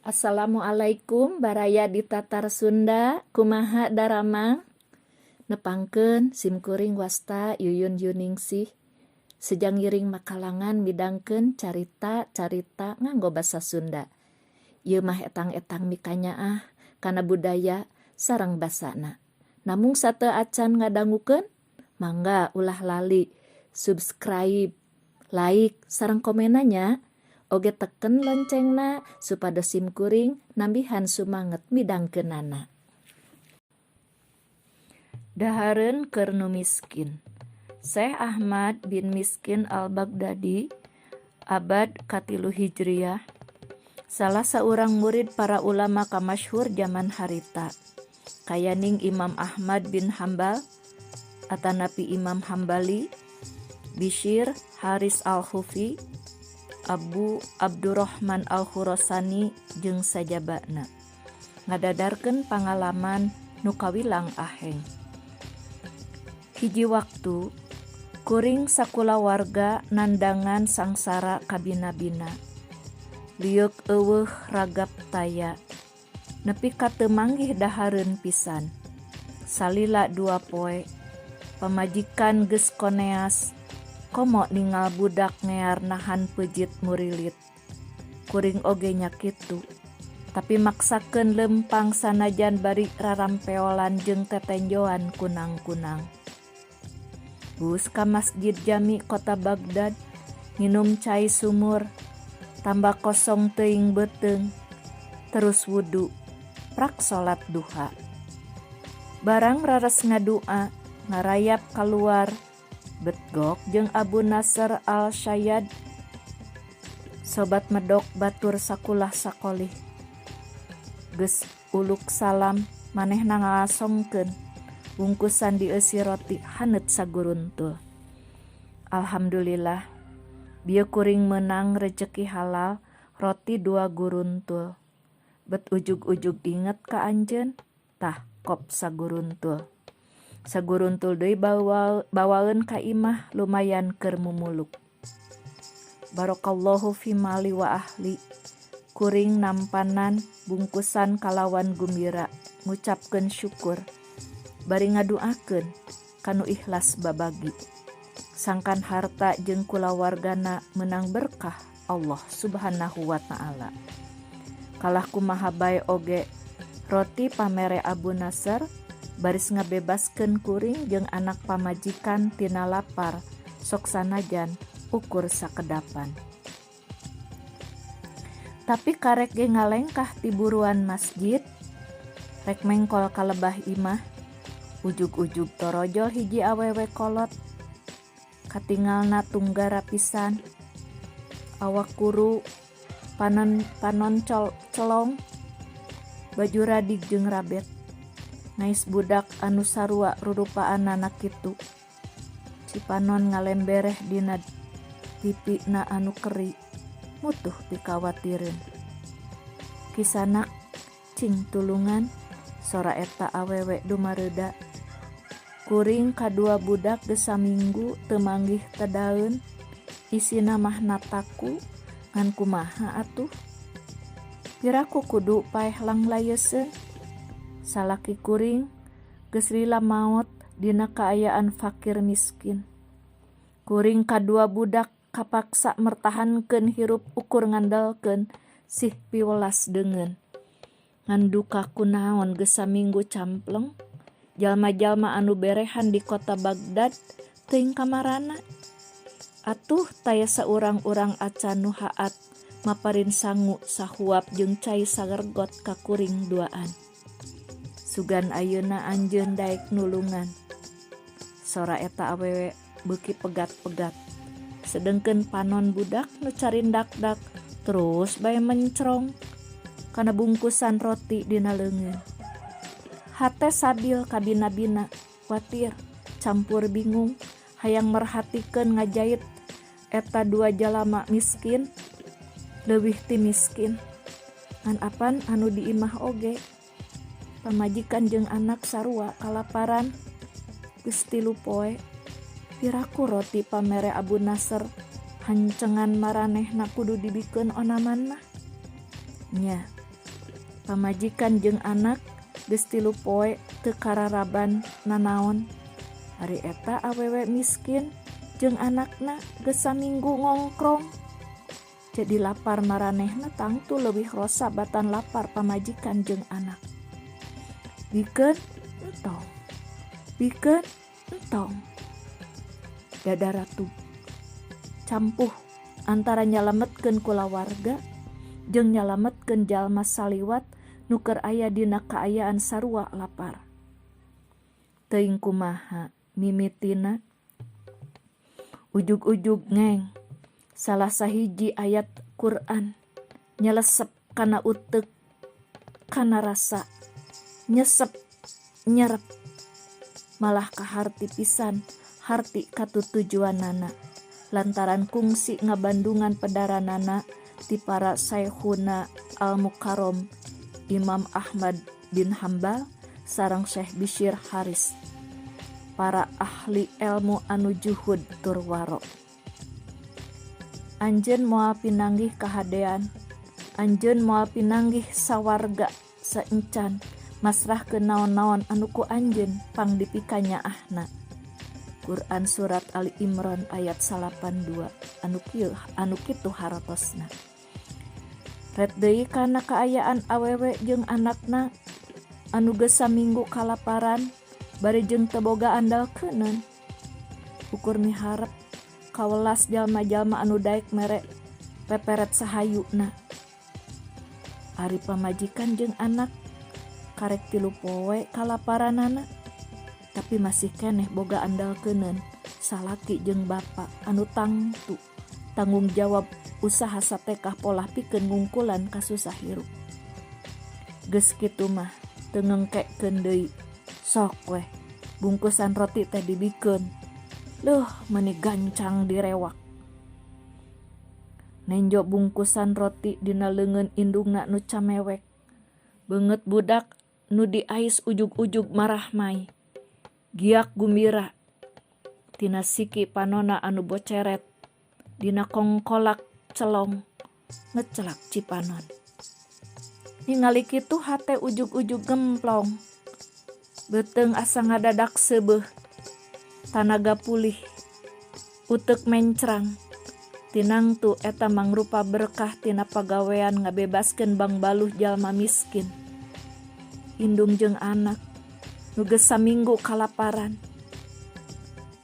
Assalamualaikum baraya di Tatar Sunda, kumaha daramang? Nepangkeun simkuring wasta Yuyun Yuningsih sejang ngiring makalangan midangkeun carita-carita nganggo basa Sunda. Ieu mah etang-etang mikanyaah kana budaya sareng basana. Namung sateuacan ngadangukeun, mangga ulah lali subscribe, like, sareng komenna nya. Oge teken loncengna supados simkuring nambihan sumanget midangkeunana. Dahareun keur nu miskin. Syekh Ahmad bin Miskin Al-Baghdadi, abad 3 Hijriah, salah saurang murid para ulama kamasyhur jaman harita, kayaning Imam Ahmad bin Hambal atanapi Imam Hambali, Bisyir Haris Al-Khufi, Abu Abdurrahman Al-Khurasani jeung sajabana, ngadadarkeun pangalaman nu kawilang aheng. Hiji waktu kuring sakulawarga nandangan sangsara kabina-bina. Lieuk euweuh ragap taya. Nepi ka teu manggih dahareun pisan. Salila 2 poe, pamajikan geus koneas, komo ningal budak ngear nahan peujit murilit. Kuring oge nya kitu, tapi maksakeun leumpang sanajan bari rarampeolan jeung tetenjoan kunang-kunang. Bus ka Masjid Jami Kota Baghdad, nginum cai sumur, tambah kosong teuing beuteung, terus wudu, prak salat duha. Barang rares ngadua, ngarayap kaluar, betgok jeung Abu Nasr Al-Shayyad, sobat medok batur sakulah sakolih. Geus uluk salam, manehna ngasongkeun bungkusan dieusi roti haneut saguruntul. Alhamdulillah, bieu kuring meunang rejeki halal roti 2 guruntul. Bet ujug-ujug inget ka anjeun, tah kop saguruntul. Saguruntul deui bawaeun ka imah, lumayan keur mumuluk. Barakallahu fi mali wa ahli. Kuring nampanan bungkusan kalawan gumbira, ngucapkeun syukur bari ngaduakeun kanu ikhlas babagi. Sangkan harta jeung kulawargana meunang berkah Allah Subhanahu wa Ta'ala. Kalah kumaha bae oge, roti pamere Abu Nasr baris ngabebaskeun kuring jeung anak pamajikan tina lapar, sok sanajan ukur sakedapan. Tapi karek ge ngalengkah ti buruan masjid, rek mengkol ka lebah imah, ujug-ujug torojol hiji awewe kolot. Katingalna tunggara pisan. Awak kuru, panon panon celong, baju radig jeung rabet. Ngais budak anu sarua rurupaanana kitu. Cipanon ngalembereh dina pipina anu keri, mutuh pikawatireun. "Kisanak, cing tulungan," sora eta awewe dumareuda. "Kuring kadua budak geus saminggu teu manggih tedaeun, isina mah nataku, ngan kumaha atuh? Piraku kudu paeh langlayeuseun? Salaki kuring geus lila maot dina kaayaan fakir miskin. Kuring kadua budak kapaksa mertahankeun hirup ukur ngandalkeun sih piwelas deungeun. Ngan duka kunaon geus saminggu campleng, jalma-jalma anu berehan di kota Baghdad teuing kamarana? Atuh taya saurang-urang acan nu haat maparin sangu sahuap jeung cai sagergot ka kuring duaan. Sugan ayeuna anjeun daek nulungan." Sora eta awewe beuki pegat-pegat. Sedengkeun panon budak nu carindak-dak terus bae mencrong kana bungkusan roti dina leungeun. Hate sabil kabina-bina, kuatir, campur bingung, hayang merhatikeun ngajait eta dua jalama miskin, leuwih ti miskin. Ngan apan anu di imah oge, pamajikan jeung anak sarua kalaparan geus 3 poe. Piraku roti pamere Abu Nasr hancengan maranehna kudu dibikeun onaman mah? Nya, Pamajikan jeung anak geus 3 poe teu kararaban nanaon. Ari eta awewe miskin jeung anakna geus saminggu ngongkrong. Jadi lapar maranehna tangtu leuwih rosa batan lapar pamajikan jeung anak. Bikeun entong. Bikeun entong. Dada ratu campuh antara nyalametkeun kulawarga jeung nyalametkeun jalma saliwat nu keur aya dina kaayaan sarua lapar. Teuing kumaha mimitina ujug-ujug ngeng salah sahiji ayat Quran nyelesep kana uteuk, kana rasa nyesep nyerep, malah kaharti pisan harti katutujuanana lantaran kungsi ngabandungan pedaranana ti para Syekhuna Al-Mukarram Imam Ahmad bin Hambal sareng Syekh Bisyr Haris, para ahli elmu anu juhud tur waro. Anjeun moal pinanggih kahadean, anjeun moal pinanggih sawarga saencan masrahkeun naon-naon anu ku anjeun pang dipikanyaahna. Quran Surat Ali Imran ayat 82 anu kieu, anu kitu hartosna. Ret deui kana kaayaan awewe jeung anakna anu geus saminggu kalaparan bari jeung teu boga andalkeuneun. Ukur miharep kawelas jalma-jalma anu daek mere peperet sahayuna. Ari pamajikan jeung anak karek 3 poe kalaparanana, tapi masih keneh boga andalkeuneun salaki jeung bapa anu tangtu tanggung jawab usaha satekah polah pikeun ngungkulan kasusah hirup. Geus kitu mah teu ngengkekeun deui, sok weh bungkusan roti teh dibikeun. Leuh, meuni gancang direwak. Nenjo bungkusan roti dina leungeun indungna nu camewek. Beungeut budak nu diais ujug-ujug marahmai. Giak gumbira. Tina siki panona anu boceret dina kongkolak celong ngecelak cipanon. Ningali kitu hate ujug-ujug gemplong. Beuteung asa ngadadak seubeuh. Tanaga pulih. Uteuk mencrang. Tinangtu eta mangrupa berkah tina pagawean ngabebaskeun bangbaluh jalma miskin. Indung jeung anak nu geus saminggu kalaparan.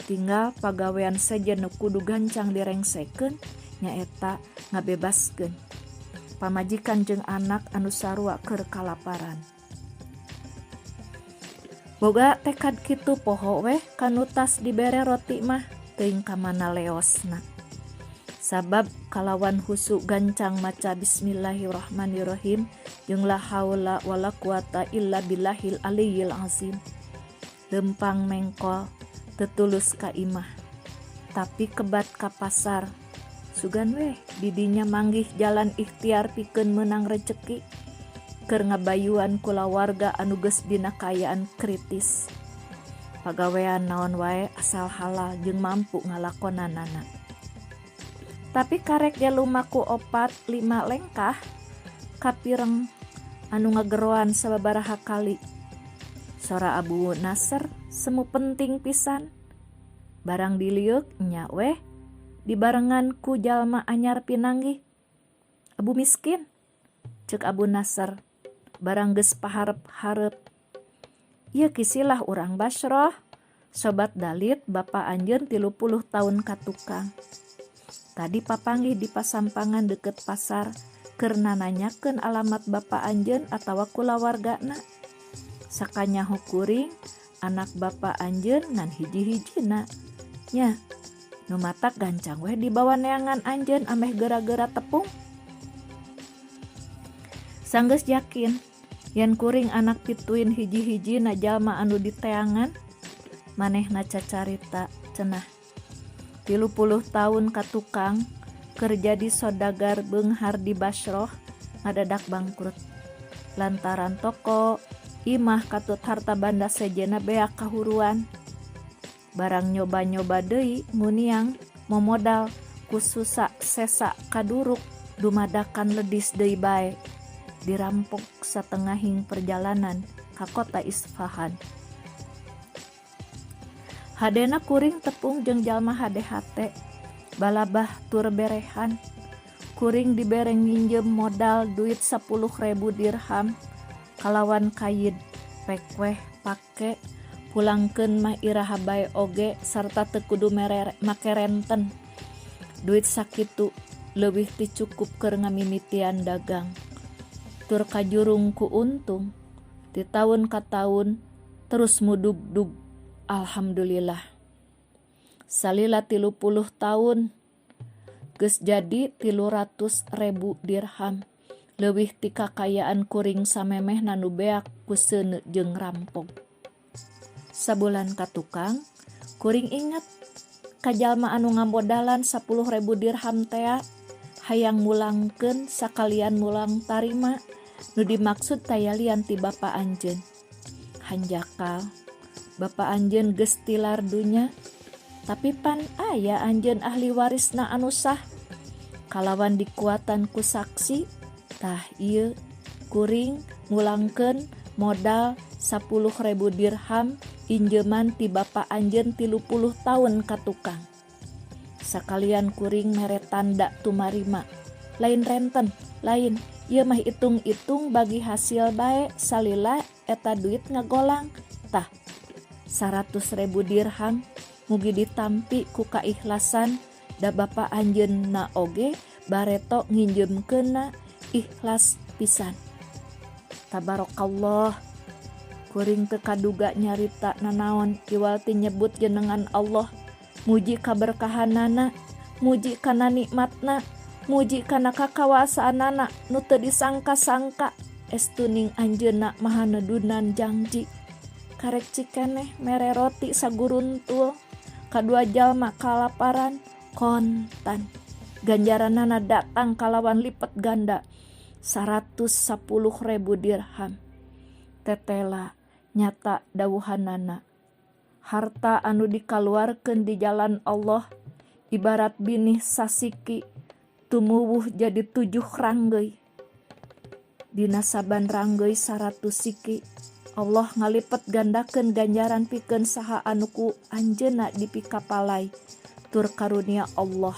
Tinggal pagawean sejen nu kudu gancang direngsekeun nyaeta ngabebaskeun pamajikan jeung anak anu sarua keur kalaparan. Boga tekad kitu poho weh kanu tas dibere roti mah, teuing ka mana leosna. Sabab kalawan husu gancang maca bismillahirrahmanirrahim jeung la haula wala quwata illa billahil aliyyil azim. Lempang mengkol tetulus ka imah, tapi kebat ka pasar. Sugan weh didinya manggih jalan ikhtiar pikeun meunang rejeki keur ngabayuan kulawarga anu geus dina kaayaan kritis. Pagawean naon wae asal halal jeung mampu ngalakonanana. Tapi karek ge lumaku 4-5 lengkah kapireng anu ngageroan sababaraha kali. Sora Abu Nasr semu penting pisan. Barang dilieuk nya weh dibarengan ku jalma anyar pinanggih. "Abu miskin," ceuk Abu Nasr barang geus paharep-harep. "Ieu kisilah urang Basroh, sobat dalit bapa anjeun 30 taun ka tukang. Tadi papanggih di pasampangan deukeut pasar keur nananyakeun alamat bapa anjeun atawa kulawargana. Sakanyaho kuring anak bapa anjeun ngan hiji-hijina. Nya, nu matak gancang weh dibawa neangan anjeun ameh geura-geura tepung." Sanggeus yakin yen kuring anak pituin hiji-hijina jalma anu diteangan, manehna cacarita cenah. 30 taun ka tukang keur jadi sodagar beunghar di Basroh ngadadak bangkrut. Lantaran toko, imah katut harta banda sejenna beak kahuruan. Barang nyoba-nyoba deui nguniang momodal ku susa sesa kaduruk dumadakan ledis deui bae. Dirampok satengahing perjalanan ka kota Isfahan. Hadena kuring tepung jeung jalma hade hate, balabah tur berehan. Kuring dibere nginjem modal duit 10.000 dirham kalawan kayid pek weh pake pulangkeun mah iraha bae oge sarta teu kudu mere make renten. Duit sakitu leuwih ti cukup keur ngamimitian dagang. Tur kajurung ku untung ti taun ka taun terus mudugdug, alhamdulillah. Salila 30 taun geus jadi 300.000 dirham, leuwih ti kakayaan kuring samemehna nu beak ku seuneu jeung rampok. Sabulan ka tukang, kuring inget ka jalma anu ngamodalan 10.000 dirham tea, hayang mulangkeun sakalian mulang tarima, nu dimaksud taya lian ti bapa anjeun. Hanjakal, bapa anjeun geus tilar dunya, tapi pan aya anjeun ahli warisna anu sah. Kalawan dikuatan ku saksi, tah ieu kuring mulangkeun modal 10.000 dirham injeman ti bapa anjeun 30 taun ka tukang. Sakalian kuring mere tanda tumarima, lain renten, lain, ieu mah itung-itung bagi hasil bae salila eta duit ngagolang. Tah, 100.000 dirham mugi ditampi ku kaikhlasan da bapa anjeunna oge bareto nginjemkeunna ikhlas pisan. Tabarakallah, kuring teu kaduga nyarita nanaon iwal ti nyebut jenengan Allah, muji kaberkahanana, muji kana nikmatna, muji kana kakawasaanana nu teu disangka-sangka. Estuning anjeunna maha nedunan jangji. Karek cikeneh mere roti saguruntul kadua jalma kalaparan kontan. Ganjaranana datang kalawan lipet ganda 110.000 dirham. Tetela nyata dawuhanana. Harta anu dikaluarkeun di jalan Allah ibarat binih sasiki tumuwuh jadi 7 ranggeui. Dina saban ranggeui 100 siki Allah ngalipet gandakeun ganjaran pikeun saha anu ku anjeunna dipikapalai. Tur karunia Allah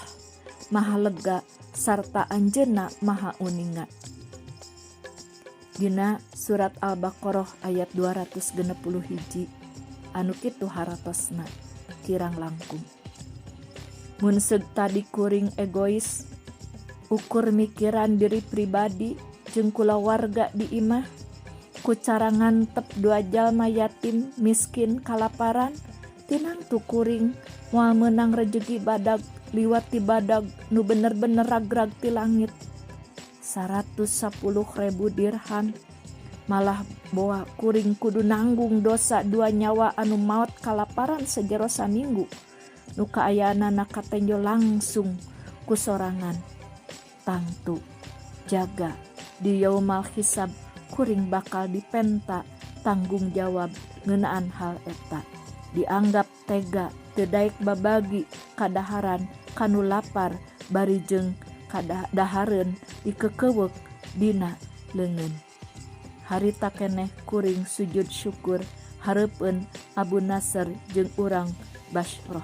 maha lega sarta anjeunna maha uninga. Dina surat Al-Baqarah ayat 261 anu kitu haratosna kirang langkung. Mun seug tadi kuring egois, ukur mikiran diri pribadi jeung kulawarga di imah, ku cara ngantep dua jalma yatim miskin kalaparan, tinangtu kuring moal meunang rejeki badag liwat ti badag nu bener-bener ragrag ti langit. 110.000 dirham malah boa kuring kudu nanggung dosa dua nyawa anu maot kalaparan sejero saminggu nu kaayaanana katenjo langsung ku sorangan. Tangtu jaga di yaumal hisab kuring bakal dipenta tanggung jawab ngeunaan hal eta. Dianggap tega teu daek babagi kadaharan kanu lapar bari jeung kadahareun dikekewek dina leungeun. Harita keneh kuring sujud syukur hareupeun Abu Nasr jeung urang Bashrah.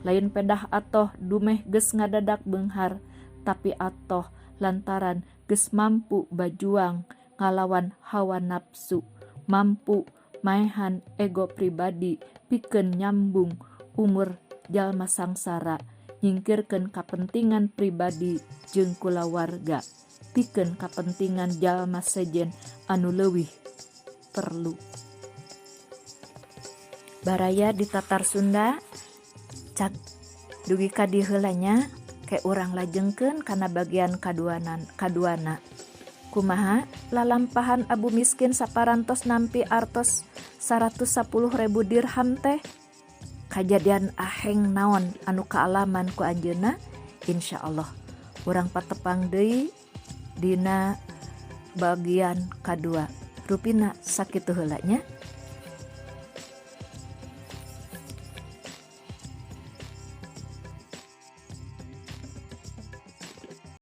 Lain pedah atoh dumeh geus ngadadak beunghar, tapi atoh lantaran geus mampu bajuang ngalawan hawa nafsu, mampu maehan ego pribadi pikeun nyambung umur jalma sangsara, nyingkirkeun kapentingan pribadi jeung kulawarga pikeun kapentingan jalma sejen anu leuwih perlu. Baraya di Tatar Sunda cak dugi ka dieu heula nya, ke urang lajengkeun kana bagian kaduana. Kumaha lalampahan Abu Miskin saparantos nampi artos 110.000 dirham teh? Kajadian aheng naon anu kaalaman ku anjeunna? Insyaallah urang patepang deui dina bagian kadua. Rupina sakitu heula nya.